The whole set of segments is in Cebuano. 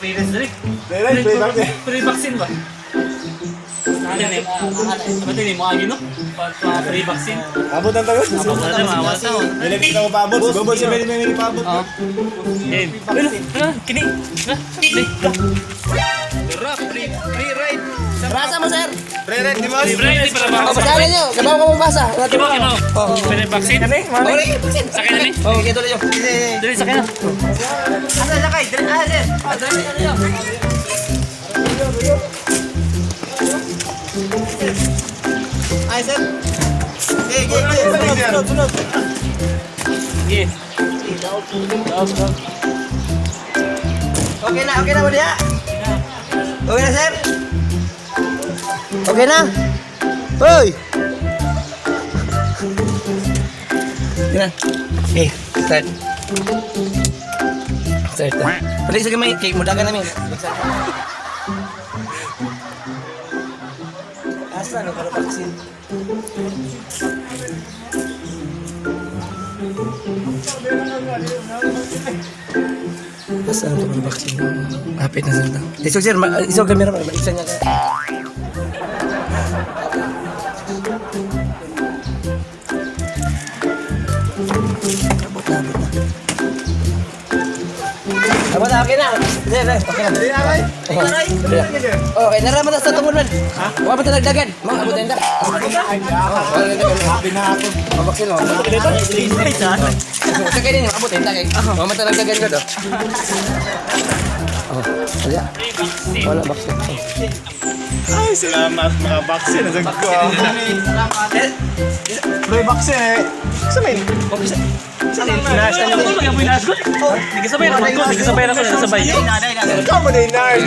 Free rides diri. Direct, free vaccine. Free vaccine ba? Ano ni? Ano ni mo agi no? Pa free vaccine. Abot ang tagot. Wala na, wala na. Dili kita ko paabot. Gobol si Mary Mary paabot. Oo. Game. Ano? Ano? Kini. Ha? Kini. Dara, free free ride. Rasa mo, sir. Free ride, di ba? Free ride di para ba? O, basahan ninyo. Kabaw ka mabasa. Kibaw, kibaw. Free vaccine. Okay, vaccine. Sakay na ni. Oh, okay, tuloy yun. Dili sakay na. Asa, sakay. Dili, ah, sir. Ah, dili, dili, dili. Ay, sir. Okay, okay, okay. Sunod, sunod, sunod. Sige. Daog, daog. Okay na ba diha? Okay na, sir? Okay na? Hoy! Okay na. Okay, start. Start na. Pwede sa gamay, kay mudagan namin. Asa no, para vaccine? Asa no, para vaccine? Hapit na sir. Isog sir, isog kamera para maiksan niya ka. Abot na, abot na. Abot na, okay na. Sir, sir, okay na. Okay, naraman na sa tungod man. Ha? Wa pa talagdagan. Mga abot na. Happy na ako. Mabaksin mo. Sa kayo ninyo, abot na kay. Wa man talagdagan ko do. Oh, wala. Free vaccine. Wala baksin. Ay, salamat mga vaccine. Nasag ko. Free vaccine eh. Sa main. Nurse, ano ko magyapon nurse ko? Nagkasabay ra ko, nagkasabay ra ko, nagkasabay. Ikaw mo na yung nurse.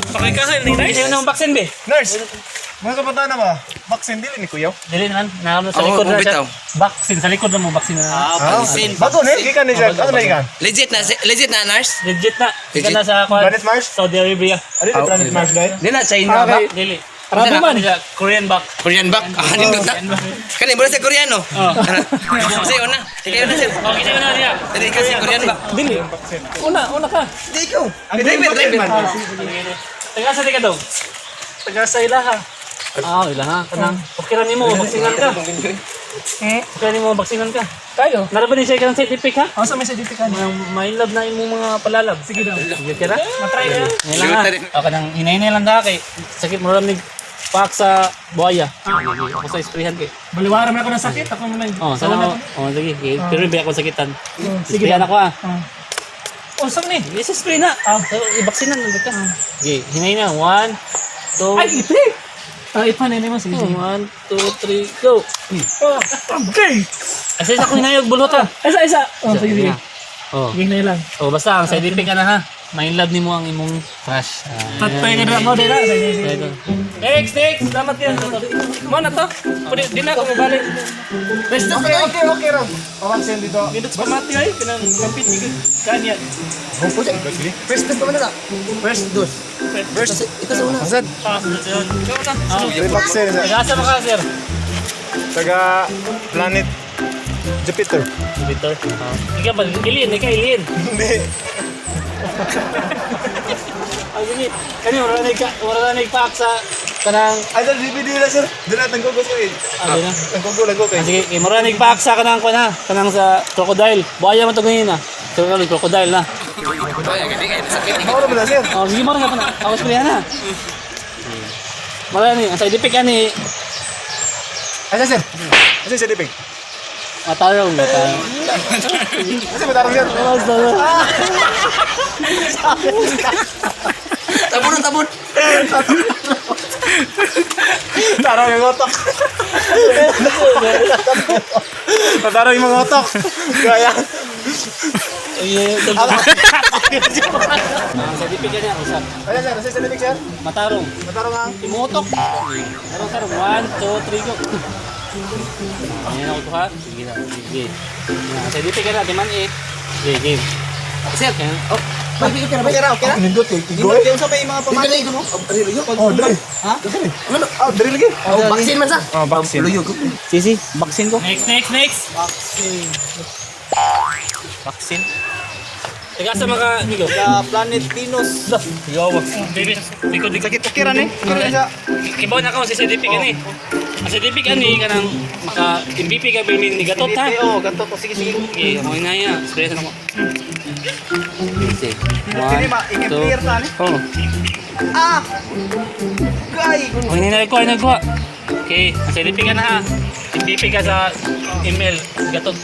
Pakikasan ni nurse. Ayaw ng vaccine be. Nurse! Mga kabataan na ba? Vaccine dili ni Kuya? Dili naman, naano sa Oo, likod na siya. bitaw. Vaccine sa likod na mo vaccine na. Vaccine. Bago ni, gikan ni siya. Ano na gikan? Legit na nurse. Legit na. Legit. Legit na sa kwan. Planet Mars? Saudi Arabia. Ano yung Planet Mars dahil? Di na China ba? Dili. Arabo man siya, Korean back. Korean ba? Ah, nindot na. Kani mura sa Koreano. Oh. Sige, una. Sige, una sir. Okay, sige na siya. Dili ka si Korean ba? Dili. Una, una ka. Di ikaw. Ang green Driver, vaccine driver. man. Taga sa ka daw? Taga sa ilaha. Ah, ilaha. Kanang okay ra nimo vaksinan ka. Okay ra nimo vaksinan ka. Kayo? Naraban ni siya kanang side effect ha? Ang sa may side effect ka Mga may love na imong mga palalab. Sige daw. Sige ka na. Na-try na. Ngayon lang ha. O kanang hinay-hinay lang da kay sakit mo lang ni pak sa buhaya. Ako sa esprehan kay. Baliwara man ako ng sakit. Ako man. Oh, sana mo. Oh, sige. Sige. Pero may ako sakitan. Sige. Esprehan ako ah. Oh, saan ni? Yes, spray na. Ah, so, ibaksinan na ka. Sige, hinay na. One, two, Ay, ipre! Ah, ipa na mo. Sige, sige. one, two, three, go. Oh, okay! Asa isa ko hinayog bulot ah. Isa, isa. Oh, sige, sige. Oh. Sige na lang. Oh, basta ang side effect ka na ha. Main love nimo ang imong crush. Ah, Tatay ka na mo, dila. Sige, sige. ito. Next, next. Salamat yan. Mo na to. Pwede, di na ako mabalik. First dose Okay, okay, okay ron. O vaccine dito. Nindot sa pamati ay. Kanang kampit ni Kanya. First dose pa man na. First dose. First. Ito sa una. Asad, Ah, free vaccine. sir. Taga-asa mo ka, sir? Taga planet Jupiter. Jupiter. Oh. Ikaw ba? Alien, ikaw alien. Hindi. Ah, sige. Kani wala na ka, wala na ipaak sa kanang Ay, sir, DVD na sir. Doon na, tanggogo ko eh. ah, di na. Tanggogo lang ko Ah, kay. sige, kay mura na ipaak sa kanang kuan ha, kanang sa crocodile. Buhaya man to ganyan na. Crocodile, crocodile na. Mauro mo na sir. Oh, sige mura ka pa na. Ako sa na. Mura ni, ang side effect ani Asa sir? Asa sir Dipig? matarong, matarong. Asa matarong sir? Tabon, tabon. Tarong yung otok. Matarong yung mga otok. Gaya. Ang side effect ani usap. Asa sir? Asa sir Dipig sir? Matarong. Matarong ang. Imutok. Tarong, tarong. One, two, three, go. Ayan ako to ha. Sige na, sige. Yan, side effect na, timan eh. Sige, game. Sir. Oh, may okay na ba? Okay ra, okay ra. Nindot eh. Nindot kayo sa may mga pamati. Oh, dre. Ha? Ano? Oh, dre lagi. Oh, vaccine man sa. Oh, vaccine. Luyo ko. Sisi, vaccine ko. Next, next, next. Vaccine. Vaccine. Taga sa mga amigo. Sa planet Venus. Yo, baby, likod likod. Sakit okay ra ni. Okay ra siya. Kibaw na ka si CDP kani. Ang CDP kani kanang maka MVP ka bilmin ni gatot ha. Oh, gatot to. Sige, sige. Okay, ako na ya. Experience na ko. Sige. Kini ma, One, two. i-clear ta ni. Oh. Ah! Gay! Okay na ko, na ko. Okay, ang CDP ka na ha. MVP ka sa email gatot.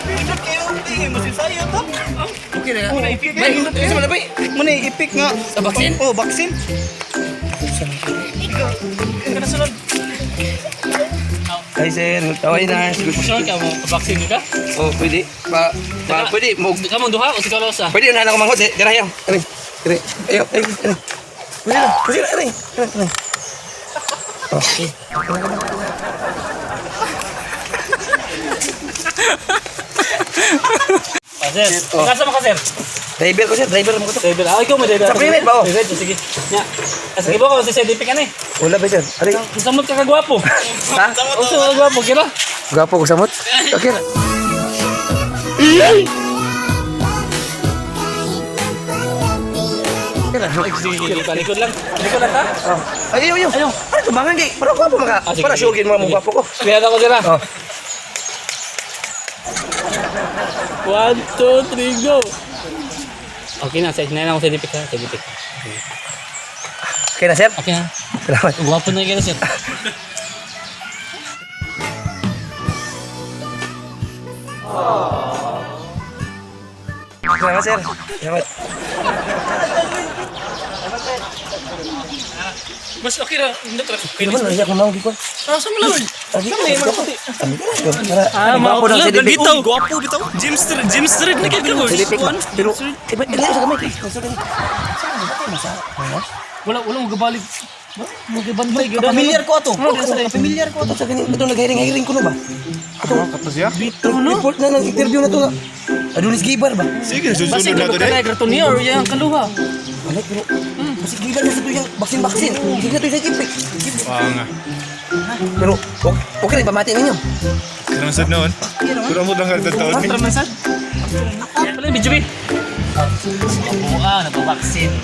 Pindot kayo, tingin mo si sayo to. Okay na. Muna ipik. Bay, isa man na bay. Muna ipik nga. Sa vaccine? Oh, vaccine. Hi sir, tawag na. Sure ka mo vaccine ka? Oh, pwede. Pa, pa pwede mo. Ka mo duha o si Carlos ah. Pwede na ako manghod. Dira yaw. Ari. Ari. Ayo, ayo. Ari. Pwede na. Pwede na, ari. Ari, ari. Okay. Ah, sir. Oh. Kasa mo ka, sir? Driver ko sir, driver mo ko to. Driver. Ah, ikaw mo driver. Sa private ba, oh? Private, sige. Nya. As kibaw ka si CDP ka ni. Wala ba sir? Ari. Samot ka kagwapo. Ha? Uso ka kagwapo, kira. Gwapo ko samot. Okay na. Okay na. Sige, sige, palikod lang. Likod lang ta. Oh. Ay, ayo, ayo. Ayo. Ano tumbangan kay? Para gwapo maka. Ah, sige, Para sige. sure gid mo Sige. gwapo ko. Kaya ako sila. Oh. 1, 2, 3, go! Okay na, sa na ako sa DP ka, sa DP. Okay na sir. Okay na. Salamat. Gwapo na kayo, sir. Salamat sir. Salamat. Mas okay ra, hindi ka. Ano na siya kung maong gikon? Ah, sa mga lord. Lagi ka puti. Kami ka na. Para Ah, gwapo daw si DP. Gwapo bitaw. James Street, James Street na kid ko. Si DP. Pero eh, ba't ilayo sa kamay? Wala, wala mo gabalik. Magabantay gyud. Familiar ko ato. Familiar ko ato. Ito sa ganyan, ito nag-hiring-hiring ko no ba? Ito, Kato siya? Bito no? Report na ng interview na to nga. Adonis Gibar ba? Sige, susunod Basta na to ka din. na grato niya or yang kaluha. Wala, pero kasi Gibar na sa tuyang baksin-baksin. Sige na to sa jeep eh. Wah nga. Pero okay, okay rin, pamati ninyo. Sinusad noon. Pero mo lang kaltad taon. Tramansad. Pala video bi. Buka, nagpa-vaccine.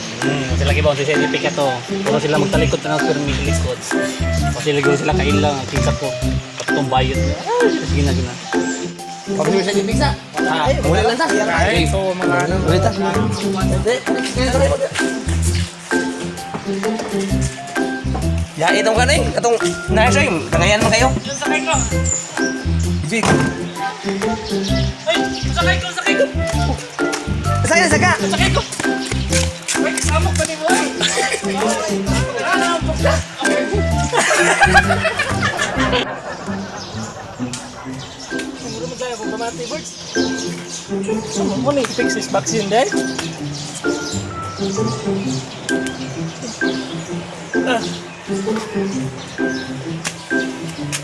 Sila gibaw si CDP ka to. Puro sila magtalikod na pero may likod. O sila gawin sila kailang, kinsa ko. Patong bayot. Ah, sige na, sige na. Pabili sa jeep sa. Ah, Wala lang ta. Ay, so mga ano. Ulit ta. Hindi. Ya, itong ka na eh. Atong nasa yun. Tangayan man kayo. Sakay ko. Jake. Ay, sakay ko, sakay ko. Saka na, saka. Sakay ko. Ay, kasama pa ni Boy. Mo ni fix is vaccine dai. Ah.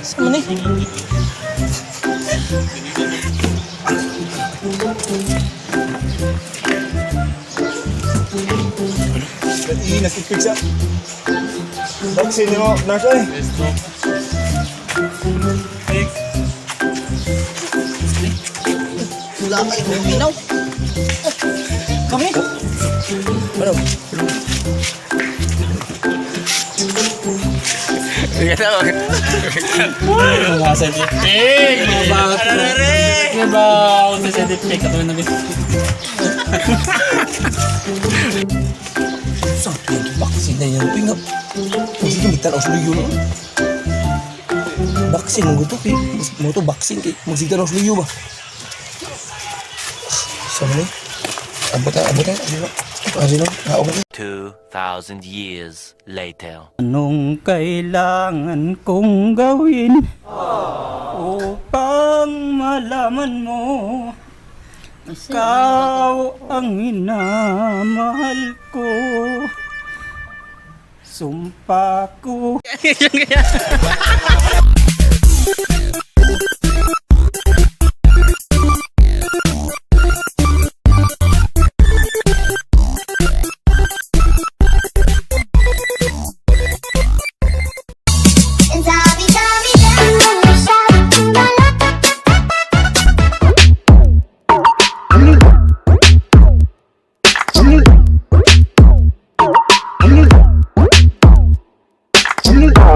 Sa man ni? Ii, nag-ipig sa. Vaccine mo, nurse ay. Wala kayo minaw. Kami? Ano? Mga CDP. Mga bawat. Mga bawat sa CDP. Katuloy na bin. Sa baksin na yan. Pinga. Kung sige, magtanaw sa luyo no? Baksin, mong gusto kay. Mo to baksin kay. Magsigtanaw sa luyo ba? Sa ni? Abot na, abot na. Abot na. Ah, okay. 2,000 years later. Anong kailangan kong gawin upang malaman mo ikaw ang minamahal ko? Sumpa ko. Sabi, sabi, sabi, sabi, Sunod.